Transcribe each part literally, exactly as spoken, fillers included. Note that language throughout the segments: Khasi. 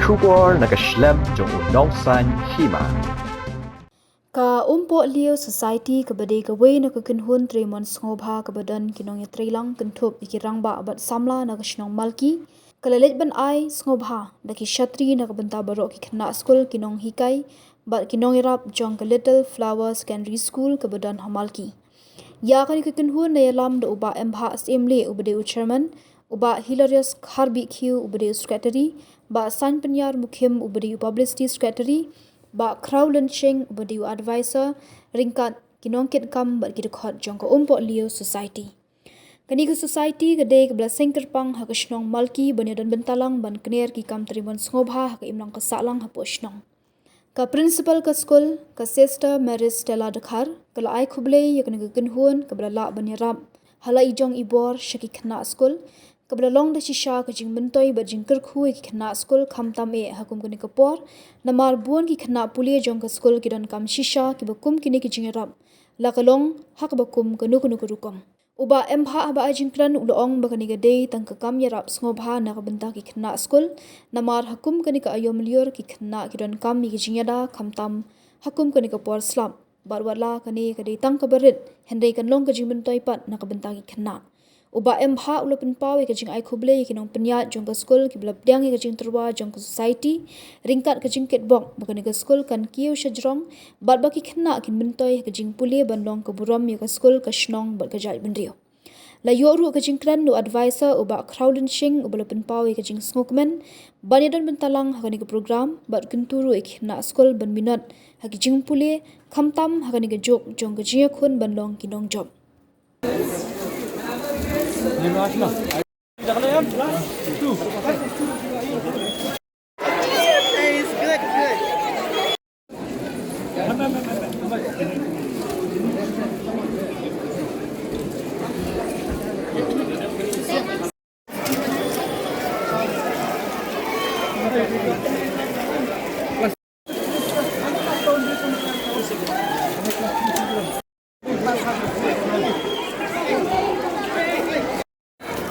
Khubor na ka shlem jong u nongsan hima. Ka Umpohliew Society kaba dei kawei na ka kynhun trei mon sngewbha kaba don ki nongïatreilang kynthup ïa ki rangbah bad samla na ka shnong Malki, ka la leit ban ai sngewbha da ki shatri na ka bynta baroh ki khynnah skul, ki nonghikai bad ki nongïarap jong ka Little Flower Secondary School kaba don ha Malki. Ïa kane ka kynhun la ïalam da u Bah Embhah Syiemlieh uba dei u chairman, u Bah Hilarius Kharbihkhiew uba dei u secretary, Bah Sainpyniar Mukhim uba dei u publicity secretary, Bah Khrawlynshing uba dei u advisor, ryngkat ki nongkitkam bad ki dkhot jong ka Umpohliew Society. Kane ka society ka dei kaba la seng kyrpang ha ka shnong Malki ban ïadon bynta lang ban kner ki kam trei mon sngewbha ha ka imlang ka sahlang hapoh shnong. Ka principal ka skul, ka Sister Mary Stella Dkhar, ka la ai khublei ïa kane ka kynhun kaba la lah ban ïarap ha la i jong i bor sha ki khynnah skul, kaba la long da shisha ka jingmyntoi bad jingkyrkhu ïa ki khynnah skul, khamtam eh ha kum kane ka por, namar bun ki khynnah pule jong ka skul ki donkam shisha kiba kum kine ki jingïarap, la ka long ha kaba kum kano kano ka rukom. U Bah Embhah haba ai jingkren u la ong ba kane ka dei tang ka kam ïarap sngewbha na ka bynta ki khynnah skul, namar ha kum kane ka aïom lyiur ki khynnah ki donkam ïa ki jingïada khamtam ha kum kane ka por slap. Bad wat la kane ka dei tang kaba rit, hynrei kan long ka jingmyntoi pat na ka bynta ki khynnah. U Bah Embhah u la pynpaw ïa ka jingai khublei ïa ki nongpynïaid jong ka skul kiba la pdiang ïa ka jingtyrwa jong ka society, ryngkat ka jingkitbok ba kane ka skul kan kiew shajrong, bad ba ki khynnah kin myntoi ha ka jingpule ban long ka burom ïa ka skul, ka shnong bad ka jaitbynriew. La ïoh ruh ka jingkren na u advisor u Bah Khrawlynshing uba la pynpaw ïa ka jingsngewkmen ban ïadon bynta lang ha kane ka program bad kyntu ruh ïa ki khynnah skul ban minot ha ki jingpule, khamtam ha kane ka juk jong ka jingïakhun ban long ki nongjop.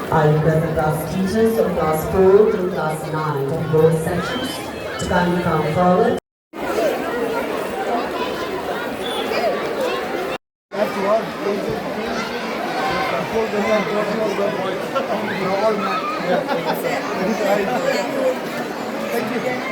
I request the class teachers from class four to class nine of both sections to kindly come forward. Thank you.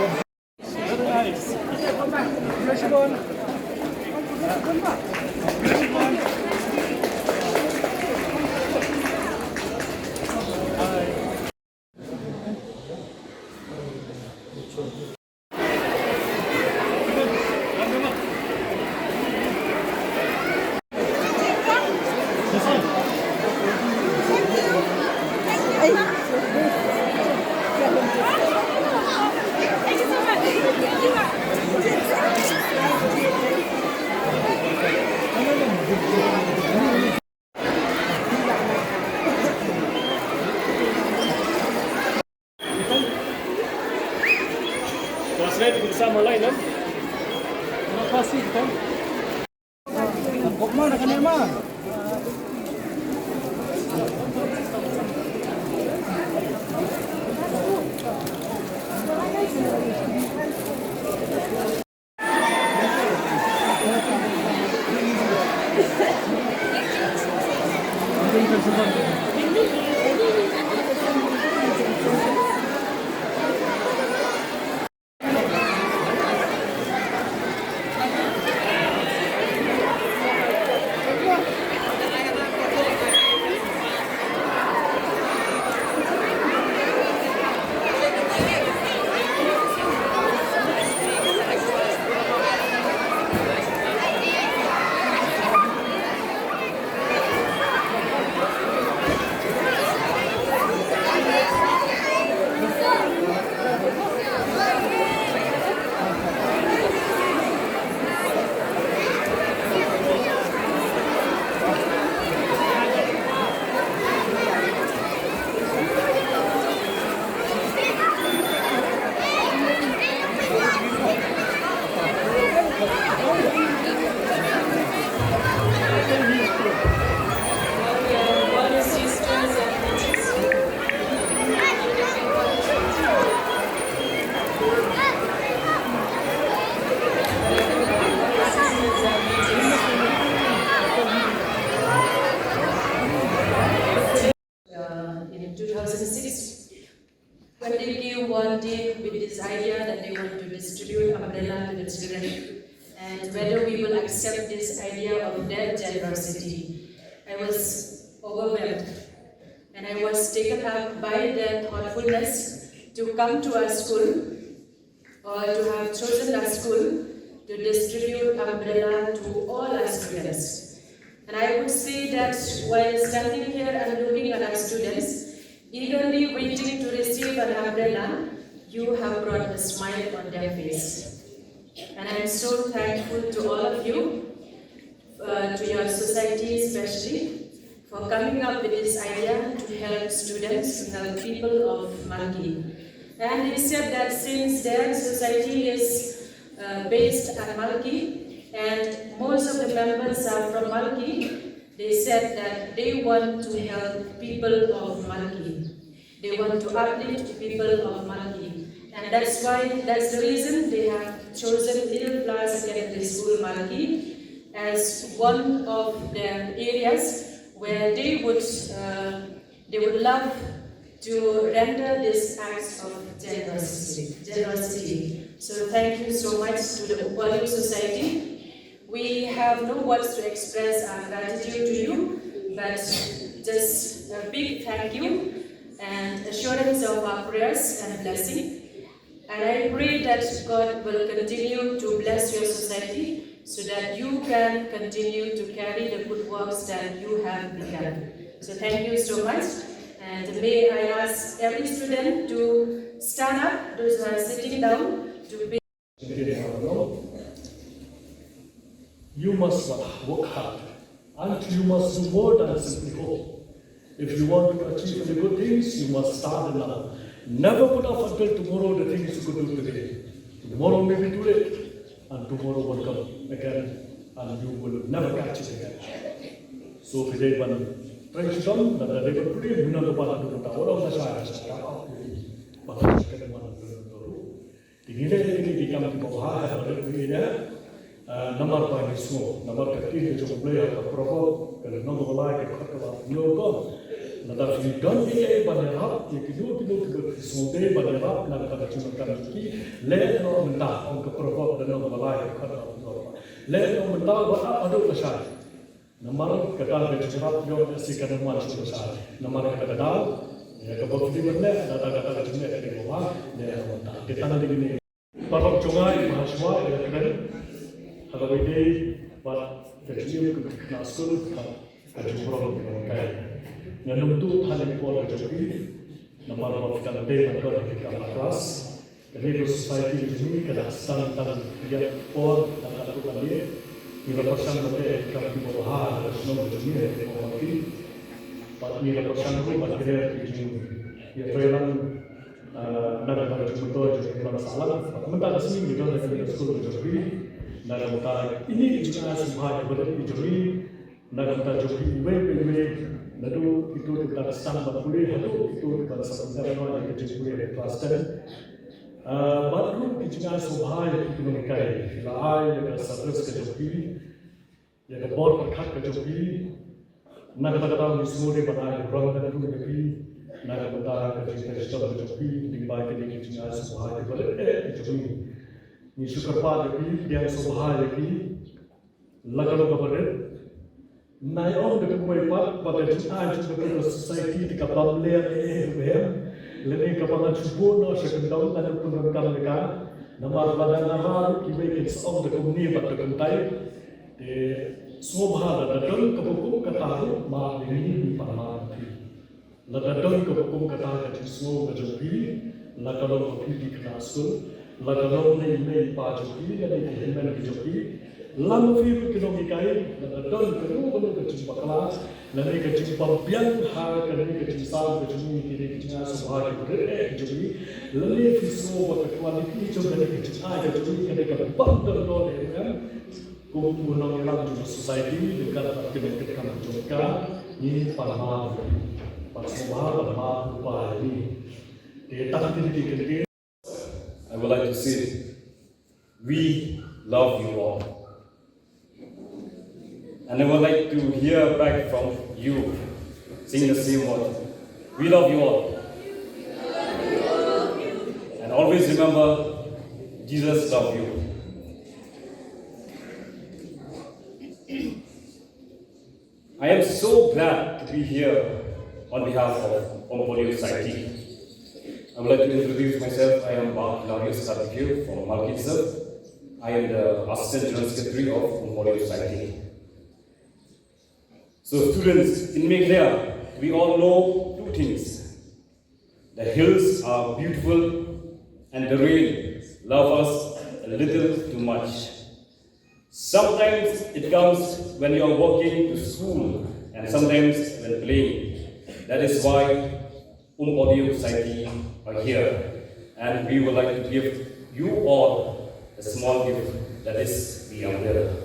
They came one day with this idea that they want to distribute umbrella to the children, and whether we will accept this idea of their generosity. I was overwhelmed, and I was taken up by their thoughtfulness to come to our school or to have chosen our school to distribute umbrella to all our students. And I would say that while standing here and looking at our students, eagerly waiting to receive an umbrella, you have brought a smile on their face. And I am so thankful to all of you, uh, to your society especially, for coming up with this idea to help students, to help people of Malki. And they said that since their society is uh, based at Malki and most of the members are from Malki, they said that they want to help people of Malki. They want to uplift people of Malki. And that's why, that's the reason they have chosen Middle Class Secondary School Malki as one of the areas where they would, uh, they would love to render this acts of generosity. generosity. So thank you so much to the Upolu Society. We have no words to express our gratitude to you, but just a big thank you and assurance of our prayers and blessing. And I pray that God will continue to bless your society so that you can continue to carry the good works that you have begun. So thank you so much. And may I ask every student to stand up, those who are sitting down, to pay. You must work hard, and you must do more than simply hope. If you want to achieve any good things, you must start now. Never put off until tomorrow the things you could do today. Tomorrow may be too late, and tomorrow will come again, and you will never catch it again. So, today, one, try to come, that the day will put you, you know, the one who don't know, all of us are, Te ngi leh ïa kine ki kam kiba bha ha ka ri ïa, ah, namar ba ngi sngew, namar ka ktien ka jong U Blei ha ka Proverb, ka lynnong kaba lai, ka dkhot kaba hynñiew ka ong, lada phi don eiei ban ïarap ïa kino kino kiba phi sngewdei ban ïarap na ka bynta ka jingdonkam jong ki, leh noh mynta, ong ka Proverb, lynnong kaba lai, ka dkhot kaba hynñiew. Leh noh mynta, wat ap haduh lashai. Namar kata ka jingïarap ïoh ka shisha kan wan shuh shuh. Namar kata ka daw, ïa kaba phi dei ban leh, kata kata ka jingleh ka dei kaba leh ha mynta. Te tang da kine. Paralok jong nga kiba ha shuwa, ïa kren ha kaba ïadei bad ka jingim ka khynnah skul, ka jingburom ka jong ka. Ngan ym tuh than ïa ka por ka jong phi. Namar ba phi dang dei ban don ha ki kam ha klas. Kane ka society ka jong ngi ka dang sdang tang ïa ka por, tang katto katne. Ngi la pyrshang ban leh ïa ki kam kiba bha ha ka shnong ka jong ngi ha ka por ki. Bad ngi la pyrshang ruh ban kren ïa ki jingïatreilang, ah, na ka bynta ka jingmyntoi jong ki nongshong sahlang. Bad mynta ka sngi ngi don ha kane ka skul ka jong phi. Na ka bynta ine i jingai sngewbha kiba rit ki jong ngi. Na ka bynta jong phi iwei pa iwei, naduh kito kiba dang sdang ban pule haduh kito kiba dang sdang ban ïa ka jingpule ha klas ten. Ah, bad ruh ki jingai sngewbha ïa phi ki nonghikai, phi la ai ïa ka service ka jong phi, ïa ka bor pyrkhat ka jong phi. Na kata ka daw ngi sngewdei ban ai ka burom ka jong phi, na ka bynta ka jingpynshitom ka jong phi lyngba kine ki jingai sngewbha kiba rit eh ki jong ngi. Ngi shu kyrpad ïa phi, pdiang sngewbha ïa phi. La ka long kaba rit. Nai ong da kawei pat ba ka jingai jong ka society te ka bam ler eh eh ruh em. Lane kaba ngan shu buh noh sha kyndong ngan ym pyndonkam ïa ka. Namar lada nga rah ruh kiwei kin sa ong da kumne bad da kumtai. Te sngewbha lada don kaba kum kata ruh ma ïa ngi ngi pan ma ïa phi. Lada don kaba kum kata ka jingsngew ka jong phi, la ka long ba phi ki khynnah skul, la ka long na i mei i pa jong phi, lane ki hynmen ki jong phi, la ma phi ruh ki nonghikai, lada don kano kano ka jingbakla, lane ka jingbym biang ha kane ka jingsam ka jong ngi kine ki jingai sngewbha kiba rit eh ki jong ngi, lane phi sngew ba ka quality jong kane ka jingai ka jong ngi kane ka bym don doh eh em. Kum u nongïalam jong ka society, ryngkat bad ki nongtrei kam jong ka, ngi pan ma, pan sngewbha, pan ma, u pa ïa ngi. Te tang kine ki kyntien. I would like to say, we love you all. And I would like to hear back from you, sing the same word. We love you all. Always remember, Jesus love you. I am so glad to be here on behalf of Umpollio Society. I would like to introduce myself. I am Bah Hilarius Karthikeyan from Malkitser. I am the Assistant General Secretary of Umpollio Society. So students, in Meghalaya, we all know two things. The hills are beautiful and the rain love us a little too much. Sometimes it comes when you are walking to school and sometimes when playing. That is why Umpollio Society are here, and we would like to give you all a small gift, that is the umbrella.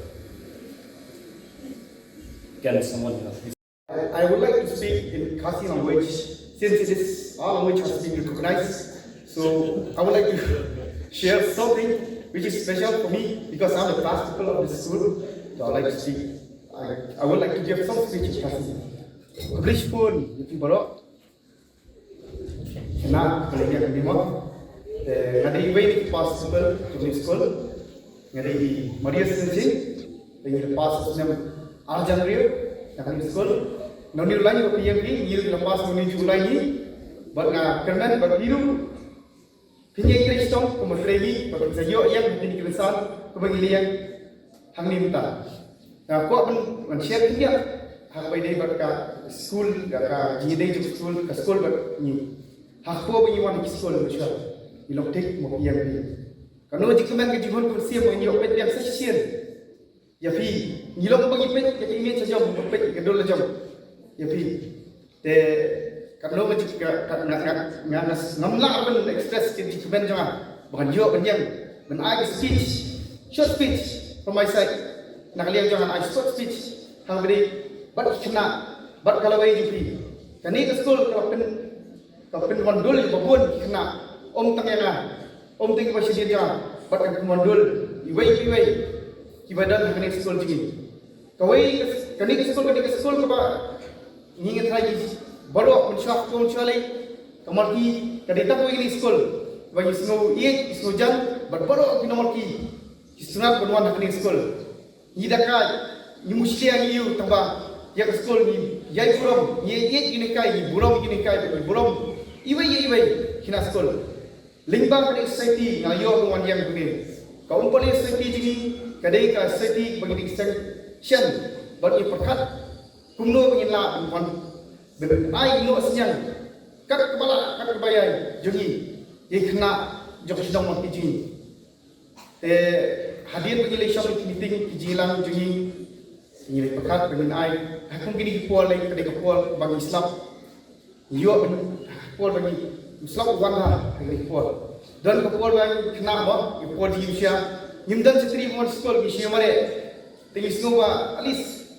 Can someone help me? I, I would like to speak in Khasi language since it is our language has been recognized. So I would like to share something which is special for me because I'm the class pupil of the school. So I would like to speak. I, I would like to give some speech in Khasi. Khublei shibun ïa phi baroh. Na, khublei ïa phi mo. Te nga dei iwei na ki pass pupil jong kane ka skul. Nga dei i Marius Rynjing. Te ngi la pass ha u snem ar hajar hynriew na kane ka skul. Na une u lain ba phi ïeng phi, ngi la pass na une u lain hi. Bad nga kyrmen bad phi ruh phin ïai trei shitom kumba trei ngi, ba phin sa ïoh ïeng ha kine ki rynsan kumba ngi la ïeng hangne mynta. Nga kwah ban, ban share khyndiat ha kaba ïadei bad ka skul, ka, ka jingïadei jong ka skul, ka skul bad ngi. Ha kaba ngi wan ha ki skul mynshuwa, ngi long thik mo, ïa ngi. Kano jingkmen ka jinghun ka mynsiem ba ngi ïoh peit biang sa shisien ïa phi. Ngi long ba ngi peit ïa ka image la jong, ba peit ïa ka dur la jong ïa phi. Te katno ka jing, ka, ka, nga, nga, nga, nga, ngam lah ban express ka jingkmen jong nga ba ngan ïoh ban ïeng ban ai ka speech, short speech from my side. Na ka liang jong nga ai short speech ha kaba ïadei bad ki khynnah bad ka lawei jong phi. Kane ka skul ka la pyn, ka pynwandur ïa ba bun ki khynnah, ym tang ïa nga, ym tang ïa ba shadien jong nga, bad ka pynwandur iwei pa iwei kiba don ha kane ka skul jong ngi. Kawei ka, kane ka skul, kane ka skul kaba ngi, nga tharai ngi baroh mynshuwa, mynshuwa lei, ka marquee ka dei tang kawei kane ka skul ba ngi sngew ïeit, ngi sngew jan bad baroh ki nongmarquee ki sngewtynnat ban wan ha kane ka skul. Ngi da ka, ngi mushlia, ngi ïoh tang ba ïa ka skul ngi ïai burom, ngi ïeit ïa kine ki, ngi burom ïa kine ki, ngi burom iwei ïa iwei, kine ki skul. Lyngba kane ka society nga la ïoh ban wan ïeng hangne. Ka Umpollio Society jong ngi ka dei ka society ba ngi dei ka seng shen bad ngi pyrkhat kumno ba ngin lah ban wan ban ai noh synñiang kat kaba lah kat kaba ïai jong ngi ïa ki khynnah jong ka shnong Mawkyrwat jong ngi. Te hadien ba ngi la shong ki meeting, ki jingïalang jong ngi, ngi la pyrkhat ba ngin ai ha kum kine ki por, lei ka dei ka por ba ngi slap. Ïoh ban, por ba ngi slap wan ha kane ka por. Don ka por ba ngi khynnah mo, ka por jingim sha. Ngim don shatri mo skul, ngi shu mareh. Te ngi sngew ba at least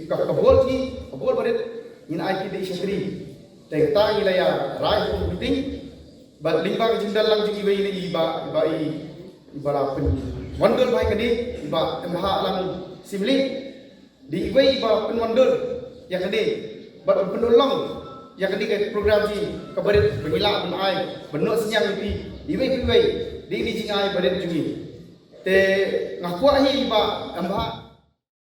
ka, ka bor jong ngi, ka bor barit ngin ai kit da i shatri. Te kata ngi la ïa rai ha ka meeting. Bad lyngba ka jingdon lang jong iwei i ba, i ba i, i ba la pynwandur bha ïa kane, i Bah Embha Alang Syiemlieh. Dei iwei i ba pynwandur ïa kane bad pynurlong ïa kane ka program jong ngi kaba rit ba ngi lah ban ai ban noh synñiang ïa phi iwei pa iwei. Dei kane jingai ba rit jong ngi. Te nga kwah hi i Bah Embha